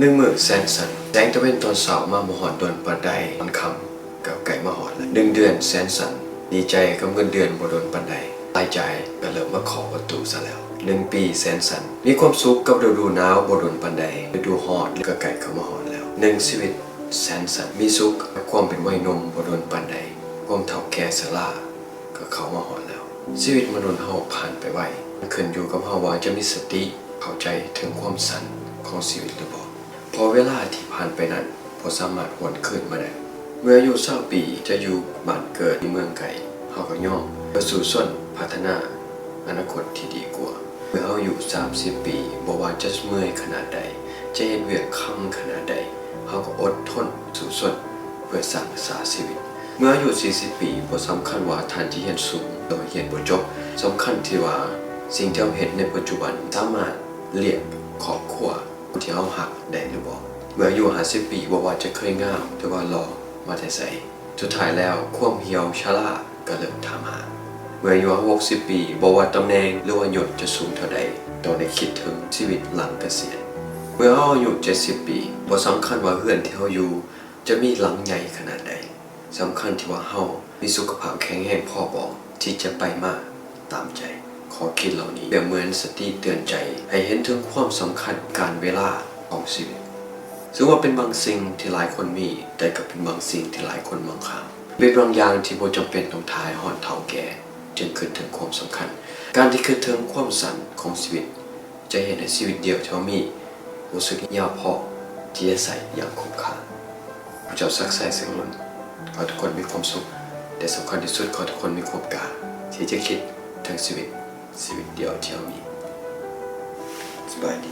ໜຶ່ງມື້ແສນສັນ, ແສງຕາເວັນຕອນເຊົ້າມາບໍ່ຮອດດົນປານໃດ, ຕອນຄ່ຳກໍໃກ້ມາຮອດແລ້ວ. ໜຶ່ງເດືອນແສນສັນ, ດີໃຈກັບເງິນເດືອນບໍ່ດົນປານໃດ, ລາຍຈ່າຍກໍເລີ່ມມາເຄາະປະຕູຊະແລ້ວ. ໜຶ່ງປີແສນສັນ, ມີຄວາມສຸກກັບລະດູໜາວບໍ່ດົນປານໃດ, ລະດູຮ້ອນກໍໃກ້ເຂົ້າມາຮອດແລ້ວ. ໜຶ່ງຊີວິດແສນສັນ, ມີສຸກກັບຄວາມເປັນໄວໜຸ່ມບໍ່ດົນປານໃດ, ຄວາມເຖົ້າແກ່ຊະລາ ກໍເຂົ້າມາຮອດແລ້ວ. ຊີວິດມະນຸດເຮົາຜ່ານໄປໄວ, ມັນຂຶ້ນຢູ່ກັບເຮົາວ່າຈະມີສະຕິເຂົ້າໃຈເຖິງຄວາມສັ້ນຂອງຊີວິດຫຼືບໍ່. ເພາະເວລາທີ່ຜ່ານໄປນັ້ນບໍ່ສາມາດຫວນຄືນມາໄດ້. ເມື່ອອາຍຸຊາວປີຈະຢູ່ບ້ານເກີດຢູ່ເມືອງໄກ, ເຮົາກໍຍອມເພື່ອສູ້ຊົນພັດທະນາອະນາຄົດທີ່ດີກວ່າ. ເມື່ອເຮົາອາຍຸສາມສິບປີ, ບໍ່ວ່າຈະເມື່ອຍຂະໜາດໃດ, ຈະເຮັດວຽກຄ່ຳຂະໜາດໃດ, ເຮົາກໍອົດທົນສູ້ຊົນເພື່ອສ້າງສາຊີວິດ. ເມື່ອອາຍຸສີ່ສິບປີ, ບໍ່ສຳຄັນວ່າທ່ານຈະຮຽນສູງ ຫຼືວ່າຮຽນບໍ່ຈົບ, ສຳຄັນທີ່ວ່າສິ່ງທີ່ເຮົາເຮັດໃນປັດຈຸບັນສາມາດລ້ຽງຄອບຄົວທີ່ເຮົາຮັກໄດ້ຫຼືບໍ່. ເມື່ອອາຍຸຫ້າສິບປີ, ບໍ່ວ່າຈະເຄີຍງາມ ຫຼືວ່າຫຼໍ່ມາແຕ່ໃສ, ສຸດທ້າຍແລ້ວຄວາມຫ່ຽວຊະລາກໍເລີ່ມຖາມຫາ. ເມື່ອອາຍຸຫົກສິບປີ, ບໍ່ວ່າຕຳແໜ່ງ ຫຼືວ່າຍົດຈະສູງເທົ່າໃດ, ຕ້ອງໄດ້ຄິດເຖິງຊີວິດຫຼັງກະສຽນ. ເມື່ອເຮົາອາຍຸເຈັດສິບປີ, ບໍ່ສຳຄັນວ່າເຮືອນທີ່ເຮົາຢູ່ຈະມີຫຼັງໃຫຍ່ຂະໜາດໃດ, ສຳຄັນທີ່ວ່າເຮົາມີສຸຂະພາບແຂງແຮງພໍບໍ່ທີ່ຈະໄປມາຕາມໃຈ. ຂໍ້ຄິດເຫຼົ່ານີ້ປຽບເໝືອນສະຕິເຕືອນໃຈໃຫ້ເຫັນເຖິງຄວາມສຳຄັນການເວລາຂອງຊີວິດ. ເຊິ່ງວ່າເປັນບາງສິ່ງທີ່ຫຼາຍຄົນມີ, ແຕ່ກໍເປັນບາງສິ່ງທີ່ຫຼາຍຄົນມອງຂ້າມ. ເປັນບາງຢ່າງທີ່ບໍ່ຈຳເປັນຕ້ອງຖ້າໃຫ້ຮອດເຖົ້າແກ່ຈຶ່ງຄິດເຖິງຄວາມສຳຄັນ. ການທີ່ຄິດເຖິງຄວາມສັ້ນຂອງຊີວິດ ຈະເຮັດໃຫ້ຊີວິດດຽວທີ່ເຮົາມີຮູ້ສຶກຍາວພໍທີ່ຈະໃຊ້ຢ່າງຄຸ້ມຄ່າ. ຂ້າພະເຈົ້າ ສັກໄຊ ເສງລຸນ, ຂໍໃຫ້ທຸກຄົນມີຄວາມສຸກ ແລະ ສຳຄັນທີ່ສຸດ ຂໍໃຫ້ທຸກຄົນມີຄວາມກ້າທີ່ຈະຄິດເຖິງຊີວິດ, ຊີວິດດຽວທີ່ເຮົາມີ. ສະບາຍດີ.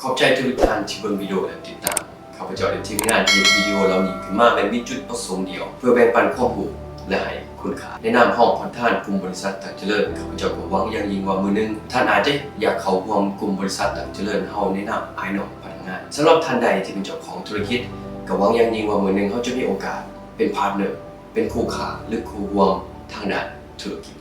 ຂອບໃຈທຸກໆທ່ານທີ່ເບິ່ງວິດີໂອ ແລະ ຕິດຕາມ. ຂ້າພະເຈົ້າ ແລະ ທີມງານທີ່ເຮັດວິດີໂອເຫຼົ່ານີ້ຂຶ້ນມາ ແມ່ນມີຈຸດປະສົງດຽວ ເພື່ອແບ່ງປັນຄວາມຮູ້ ແລະ ໃຫ້ຄຸນຄ່າ. ໃນນາມຫ້ອງປະທານກຸ່ມບໍລິສັດຕັ້ງຈະເລີນ, ຂ້າພະເຈົ້າກໍຫວັງຢ່າງຍິ່ງວ່າມື້ໜຶ່ງ ທ່ານອາດຈະຢາກເຂົ້າຮ່ວມກຸ່ມບໍລິສັດຕັ້ງຈະເລີນເຮົາໃນນາມອ້າຍນ້ອງພະນັກງານ. ສຳລັບທ່ານໃດທີ່ເປັນເຈົ້າຂອງທຸລະກິດ, ກໍຫວັງຢ່າງຍິ່ງວ່າມື້ໜຶ່ງເຮົາຈະມີໂອກາດເປັນພາດເນີ, ເປັນຄູ່ຄ້າ ຫຼື ຄູ່ຮ່ວມທາງດ້ານທຸລະກິດ.